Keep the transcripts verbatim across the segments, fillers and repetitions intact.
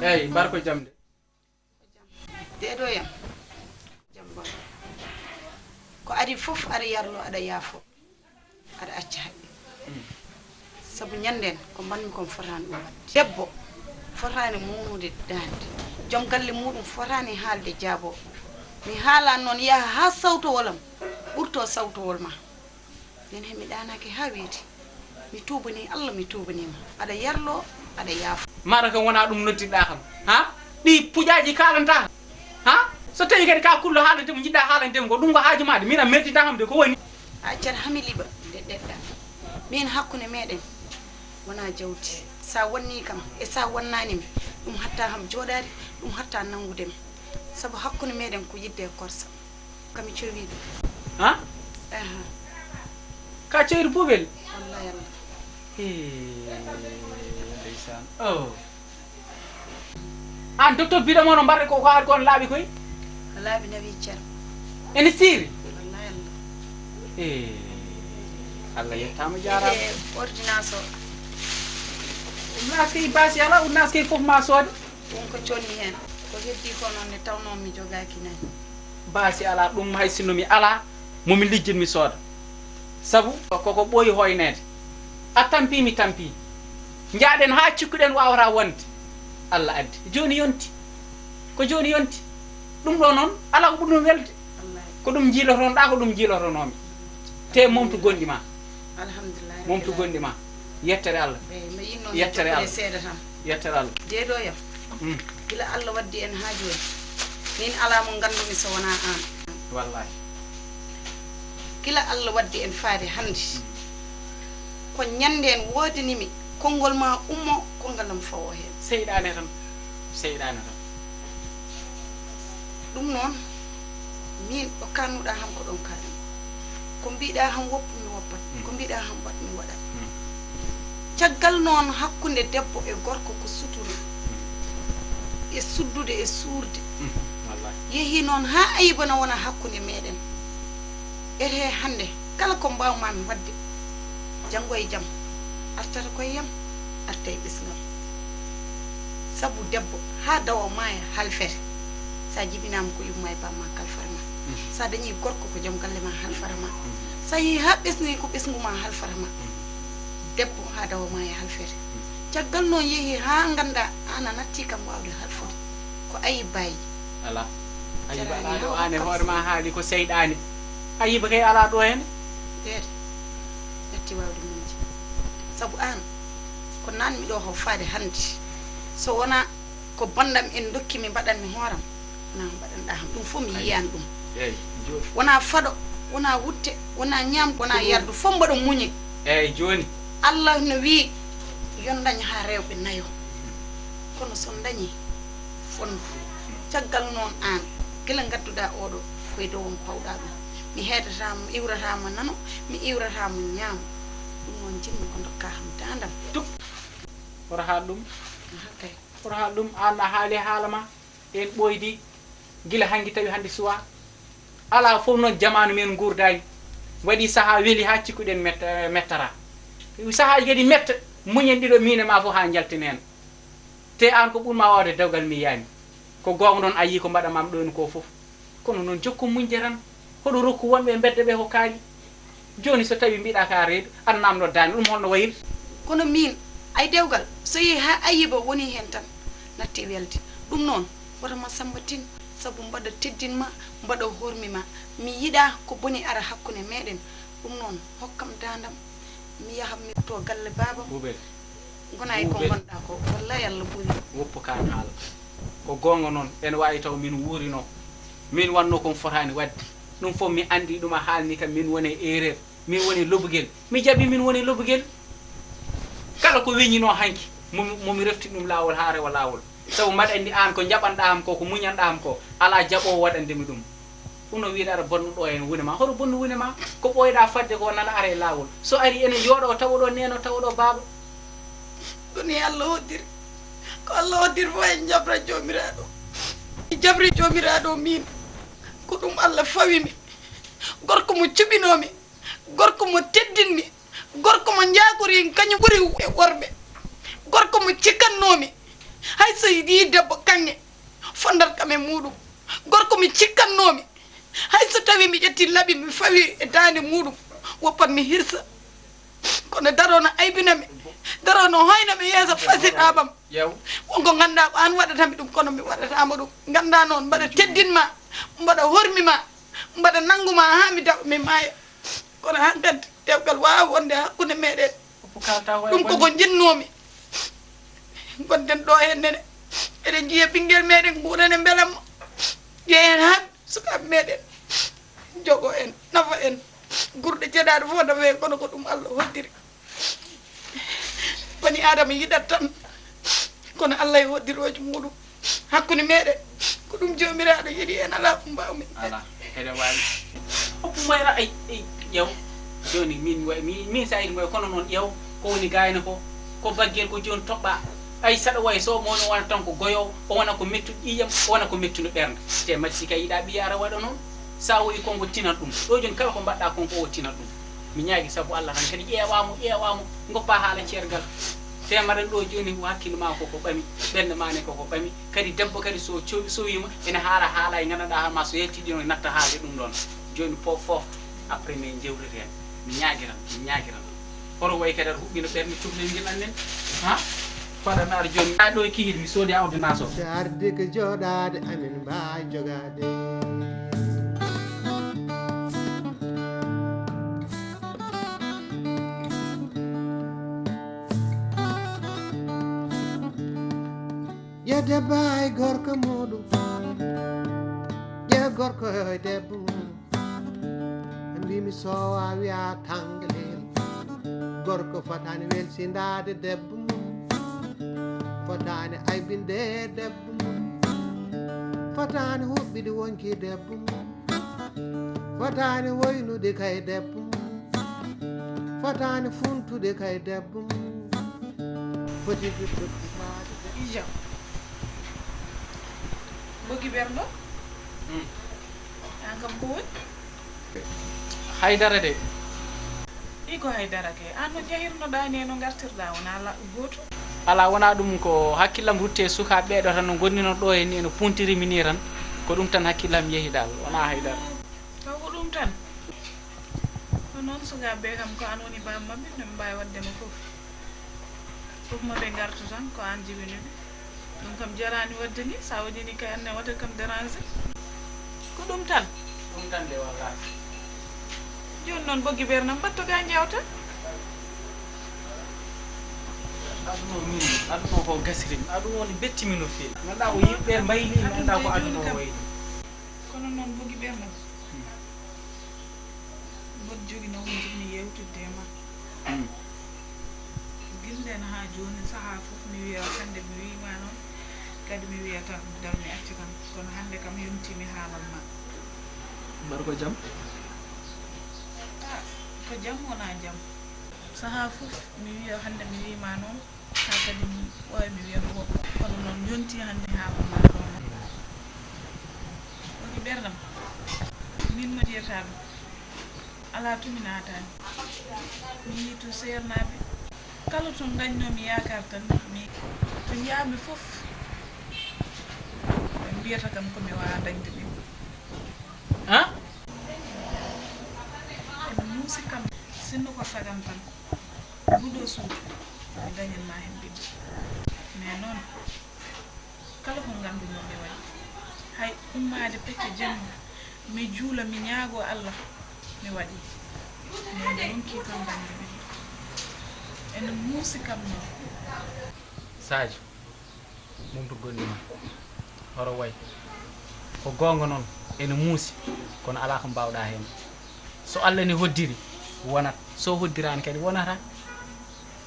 Eyi, mbar ko jam de. Deeɗo yam, jam bone. Ko adii fof aɗa yarlo, aɗa yaafo, aɗa acca haqqe. Sabu ñanndeen ko mbaɗmi kon fotaani ɗum waɗde. Debbo fotaani mawnude daande. Joom galle muuɗum fotaani haalde jaabo. Mi haalan noon yaha haa sawtowol am ɓurto sawtowol ma. Nden he mi ɗaanaaki haa weeti. Mi tuubanii Allah, mi tuubanii ma. Aɗa yarlo, aɗa yaafo. Maɗa kam wonaa ɗum noddiɗaa kam. Ha? Ɗi puƴaaji kaalantaa kam. Ha? So tawii kadi ka kullo haalante mo njiɗɗaa haalante mo ko ɗum ko haaju maa de. Min a merditaa kam de ko woni? A accat haa mi liɓa nde ɗeɗɗa. Min hakkunde meɗen wonaa jawdi. Sa wannii kam e sa wannaani mi, ɗum hatta kam jooɗaade, ɗum hatta nanngude mi. Sabu hakkunde meɗen ko yiɗde e korsa. Kami cowiiɗo. Ha? Aha. Ka cowiiɗo Buubel? Wallahi Allah. Hee, ndeysaan. Oh. Aan docteur biɗo mo no mbarre ko ko ar kon laaɓi koy? Laaɓi nawi cer. Ene siiri? Wallahi Allah. Hee. Allah yettaama jaaraama. Ede ordonnance o. Naas kay baasi ala, naas kay fof ma soode. Ɗum ko conni heen. Ko heddii ko noon nde tawnoo mi jogaaki nayi. Baasi alaa, ɗum hay sinno mi alaa mo mi lijjit mi sooda. Sabu koko ɓooyi hoyneede. A tampii mi tampii. Njaaɗen haa cikkuɗen waawata wonde. Allah addi. Jooni yonti. Ko jooni yonti. Ɗum ɗo noon alaa ko ɓuri ɗum welde. Wallaahi. Ko ɗum njiilotonoɗaa, ko ɗum njiilotonoomi. Te momtu gonɗi ma. Alhamdulillahi. Momtu gonɗi ma. Yettere Allah. Eyi, mbe yiɗnoo mi Yettere jokkude Allah. Seeɗa tan. Yettere Allah. Deeɗo yam. Mm. Gila Allah waddi en haa jooni. Min alaa mo nganndumi so wonaa aan. Wallahi. Gila Allah waddi en faade hannde. Mm. Ko ñanndeen woodani mi konngol ma ummo, konngol am fawo heen. Seyɗaane tan. Seyɗaane tan. Ɗum noon, min ɗo kaannuɗaa ham ko ɗon kaanmi. Ko mbiɗaa ham woppu mi woppat. Mm. Ko mbiɗaa ham waɗ mi waɗat. Mm. Caggal noon hakkunde debbo e gorko ko sutura. Mm. E suddude e suurde. Mm. Wallahi. Yehii noon haa ayiba na wona hakkunde meɗen. Ete hannde kala ko mbaawmaa mi waɗde, janngo e jam artata koye yam, arta e ɓesngal. Sabu debbo haa dawa maaya halfere. Sa jibinaama ko yumma e bamma kalfata ma. Mm. Sa dañii gorko ko joom galle ma halfata ma. Mm. Sa yehii haa ɓesnoyi ko ɓesngu ma halfata ma. Mm. Debbo haa dawa maaya halfere. Mm. Caggal noon yehii haa nganndaa aan a nattii kam waawde halfude. Ko ayib baayi. Alaa. Ayib Jaraani alaa ɗo haa aan e hokkam hoore ma sey. Haali ko seyɗaani. Ayib kay alaa ɗo heen. Deede. Natti waawde muñde. Sabu aan, ko naanmi ɗo ko faade hannde. So wonaa ko banndam en ndokki mi mbaɗan mi hooram, wonaa ko mbaɗanɗaa ham. Ɗum fof mi Ay. Yiyaani ɗum. Eey, jooni. Wonaa faɗo, wonaa wutte, wonaa ñaamdu, wonaa Ko ɗum. Yardu, fof mbaɗo muñe. Eey, jooni. Allah no wii, yo ndañ haa rewɓe nayo. Kono so ndañii, fonndu. Caggal noon aan, gila ngadduɗaa oɗo, ko e dow am pawɗaa ɗum. Mi heedataa mo, iwrataa mo nano, mi iwrataa mo ñaamo. Ɗum noon njiɗmi ko ndokkaa ham daandam. Tuk. Hoto haal ɗum. Aha, kay. Hoto haal ɗum, aan a haali haala ma. Ɗeen ɓooydi gila hanki tawi hannde suwaa. Alaa fof noon jamaanu men nguurdaani. Waɗi sahaa weli haa cikkuɗen metta-, mettata. Sahaaji kadi metta, muñen ɗiɗo miin e ma fof haa njalten heen. Te aan ko ɓurma waawde dewgal mi yiyaani. Ko goonga noon a yii ko mbaɗa maam ɗoon ko fof. Kono noon jokku muñde tan. Hoɗo rokku wonɓe e mbedda ɓe ko kaali. Jooni so tawii mbiɗa ka reedu, aɗa naamno daande, ɗum holno wayri? Kono miin, ay dewgal, so yii haa ayiba woni heen tan, natti welde. Ɗum noon, woto ma Sammba tin, sabu mbaɗa teddin ma, mbaɗa hormi ma. Mi yiɗaa ko boni ara hakkunde meɗen. Ɗum noon, hokkam daandam, mi yaha mi to galle baabam. Buubel. Ngonaa e ko Buubel. Ngonɗaa ko, wallaahi Allah ɓuri. Woppu kaan haala. Ko goonga noon, ene waawi taw min wuurino. Min wanno kon fotaani waɗde. Ɗum fof mi anndi ɗum a haalni kam min woni e erreur. Min woni lobugel. Mi jaɓi min woni lobugel. Kala ko weñinoo hanki, mo, mo mi refti ɗum laawol haa rewa laawol. Sabu mbaɗa anndi aan ko njaɓanɗaa am ko, ko muñanɗaa am ko, alaa jaɓoowo waɗande mi ɗum. Ɗum no wiide aɗa bonno ɗo heen wune ma. Hoto bonnu wune ma? Ko ɓooyɗaa fadde ko nana ara e laawol. So ari ene yooɗo o tawa ɗo neno, tawa ɗo baaba. Ko ni Allah hoddiri. Ko Allah hoddiri fof en jabra Joomiraaɗo. Mi jabri Joomiraaɗo min. Ko ɗum Allah fawi mi. Gorko mo cuɓinoo mi. Gorko mo teddin mi. Gorko mo njaakori kañum ɓuri e worɓe. Gorko mo cikkannoo mi. Hay so yiɗi debbo kaŋŋe, fondat kam e muuɗum. Gorko mi cikkannoomi, hay so tawi mi ƴetti laɓi mi fawi e daande muuɗum, woppat mi hirsa. Kono daro no aybina mi, daro no hoyna mi yeeso fasiraaɓam. Yew. Won ko nganndaa ko aan waɗata mi ɗum, kono mi waɗataama ɗum. Nganndaa noon, mbaɗa teddin ma, mbaɗa hormi ma, mbaɗa nanngu ma haa mi daw, mi maaya. Kono hankadi, dewgal waawa wonde hakkunde meɗen. Ɗum koko njinnoomi. Ngonɗen ɗo heen nene. Eɗen njiya ɓinngel meɗen nguuran e mbelamma. Jeyen haa sukaaɓe meɗen. Jogo en, nafa en. Gurɗo ceɗaaɗo fof nafa en, kono ko ɗum Allah hoddiri. Bani Aadama yiɗat tan, kono Allah e hoddirooji muuɗum. Hakkunde meɗen, ko ɗum Joomiraaɗo yiɗi en, alaa ko mbaawmi. Alaa, eɗen waawi. Hoppu mayra, ay, ay, ƴeew. Jooni min wa-, min, min sa yiɗi ngoy, kono noon ƴeew, ko woni gayna ko, ko baggel ko jooni toɓɓa. Ay, saɗa wayi so mo wona tan ko goyo, o wona ko mettuɗo ƴiiƴam, o wona ko mettuɗo ɓernde. Te majji kay yiɗa ɓiyaara waɗa noon. Sa woyi kon ko tinan ɗum. Ɗo jooni kala ko mbaɗɗa kon ko o tinan ɗum. Mi ñaagi sabu Allah tan kadi ƴeewa mo, ƴeewa mo, ngoppa haala ceergal. Te mbaɗen ɗo jooni ko hakkille ma koko ɓami, ɓernde ma ne koko ɓami. Kadi debbo kadi so cowi, sowima, ene haala haala e nganndanɗa haa ma so yalti ɗino natta haalde ɗum ɗon. Jooni fof fof, après min jewtete heen. Mi ñaagiran, mi ñaagiran. Hoto way kadi aɗa huɓɓina ɓernde cukalel ngel annen. Ha? Faɗa mi ara jooni. A ɗo e kihit mi soodi a ordonnance o. Darde ko jooɗaade amin mbaa jogaade. Ƴe debbo e gorko muɗum. Ƴe gorko e debbo mum. Mbimi sowa wiya tangalel. Gorko fotani welsindaade debbo mum. Fotani aybinde debbo mum. Fotani huɓɓide wonki debbo mum. Fotani woynude kay debbo mum. Fotani funtude kay debbo mum. Foti ɗuɗɗude faade debbo. Ija. Bogi berɗo? Hmm. An kam ko woni? Haydara de. Ɗi ko haydara kay. An no njahirnoɗaa ni e no ngartirɗaa wonaa la-, gootum? Alaa, wonaa ɗum, ko hakkillam rutti e sukaaɓe ɓeeɗo tan no ngonnino ɗo e ni, eno puntiri mi ni tan. Ko ɗum tan hakkillam yehi dal, wonaa haydara. Ah, taw ko ɗum tan? Ko noon sukaaɓe ɓe kam ko an woni baaba maɓɓe, no ɓe mbaawi waɗde ma fof. Fof mo ɓe ngarta tan ko an jibini ɓe. Ɗum kam jaraani waɗde ni, sa waɗi ni kay an ne wata kam déranger. Ko ɗum tan. Ɗum tan de wallahi. Jooni noon boggi ɓeer nam mbatto ga njewta. Aduna o min, aduna o ko gasiri. Aduna o ni betti min no feewi. Nganndaa ko yimɓe mbayli, mi anndaa ko aduna o wayli. Kono noon boggi ɓeer nam. Mboɗo jogii noon ko njiɗmi yeewtidde e ma. Hmm. Gila ndeen haa jooni, sahaa fof mi wiya, hannde mi wii ma noon, kadi mi wiyata dal mi acca tan. Kono hannde kam yontii mi haalal ma. Mbar ko jam? Ah, ko jam wonaa jam. Sahaa fof mi wiya, hannde mi wii ma noon, haa kadi mi waawi mi wiyata woɗɗo. Kono noon yontii hannde haalal ma ɗo. Woni ɓernam. Min mo jeyata ɗum. Alaa to mi naataani. Mi yii to seernaaɓe. Kala to ndañnoomi yaakaar tan, mi, to njaami fof, ɓe mbiyata kam ko mi waawaa dañde ɓiɓɓe. Ah? Ene muusi kam, sinno ko sagan tan. Nguɗo suudu, mi dañan ma heen ɓiɓɓe. Mais noon, kala ko ngannduno mi waɗi. Hay ummaade pecce jemma, mi juula, mi ñaagoo Allah, mi waɗi. Mais mi ronkii kam dañde ɓiɓɓe. Ene muusi kam noon. Sadio, momtu gonɗi ma. Horo wayi. Ko goonga noon, ene muusi, kono alaa ko mbaawɗaa heen. So Allah ne hoddiri, wonat. So hoddiraani kadi, wonata.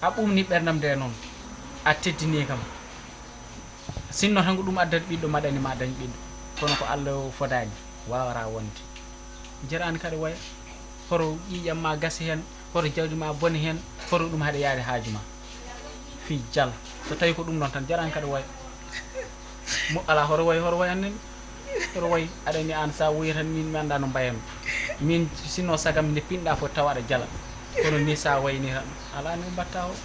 A ɓuumni ɓerndam nde noon, a teddini kam. Sinno tan ko ɗum addata ɓiɗɗo, maɗani ma dañ ɓiɗɗo. Kono ko Allah o fodaani, waawata wonde. Jaraani kadi waya. Hoto ƴiiƴam ma gasi heen, hoto jawdi ma bone heen, hoto ɗum haɗe yaade haaju ma. Fii jal. So tawi ko ɗum noon tan, jaraani kadi waya. Mo alaa hoto wayi, hoto wayi annen. Hoto wayi, aɗa anndi aan sa woyi tan, min mi anndaa no mbayatmi. Min sinno sagam nde pinɗa fof tawa aɗa jala. Kono ni sa wayi ni tan, alaa no mbatta o.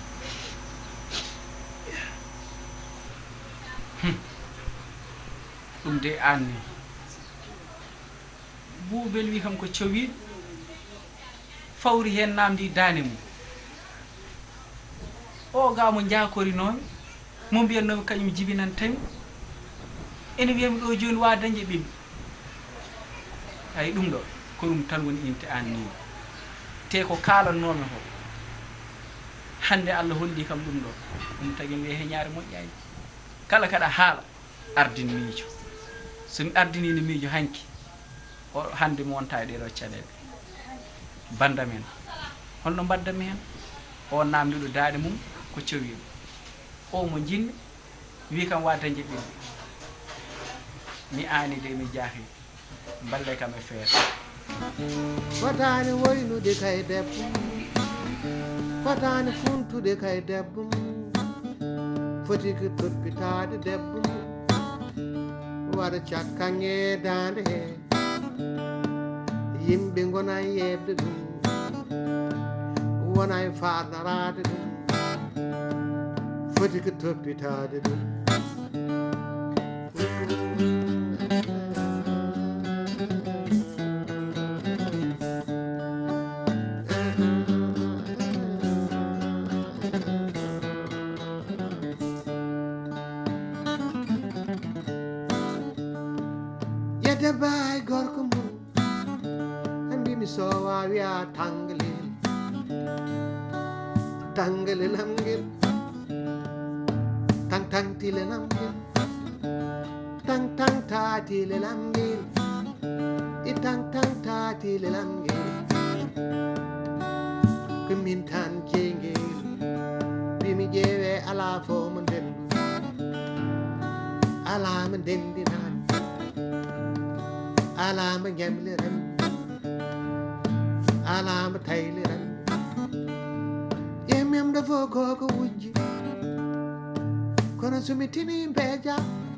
Ɗum de aan ni. Buubel wi kam ko cowiiɗo, fawri heen naamndi daande mum. O ga mo njaakorinoomi, mo mbiyatnoomi kañum jibinanta mi. Ene wiya mi ɗo jooni wa dañde ɓiɓɓe. Ay ɗum ɗo, ko ɗum tan woni inte aan ni. Te ko kaalannoomi ko. Hannde Allah holli kam ɗum ɗo. Ɗum tagi mi heñaare moƴƴaani. Kala kaɗa haala, ardin miijo. So mi ardiniino miijo hanki, o hannde mi wonta e ɗeɗo caɗeele. Bannda men, holno mbaddanmi heen? O naamnduɗo daande mum ko cowiiɗo. O mo njinmi, wi kam wa dañde ɓiɓɓe. Mi aani de, mi jaahi. Mballe kam e feere. Fotaani woynude kay debbo. Fotaani funtude kay debbo. Foti ko toppitaade debbo. Waɗa cakkanŋe daande he. Yimɓe ngona yeɓde ɗum. Wona e faarnaraade ɗum. Foti ko toppitaade ɗum. Yedde baay gorko mum. Mbimi so waawi a tangalel. Tangalel am ngel. Tang tang tilel am ngel. Tang tang ta tilel am ngel. I tang tang ta tilel am ngel. Ko min tan jeyi ngel. Mbimi ƴeewe alaa fof mo ndendu. Alaa mo ndendinani. Alaa mo ñamliran. Alaa mo tayliran. Ƴeew memɗo fof ko ko wujji. Kono so mi tini mbeeja.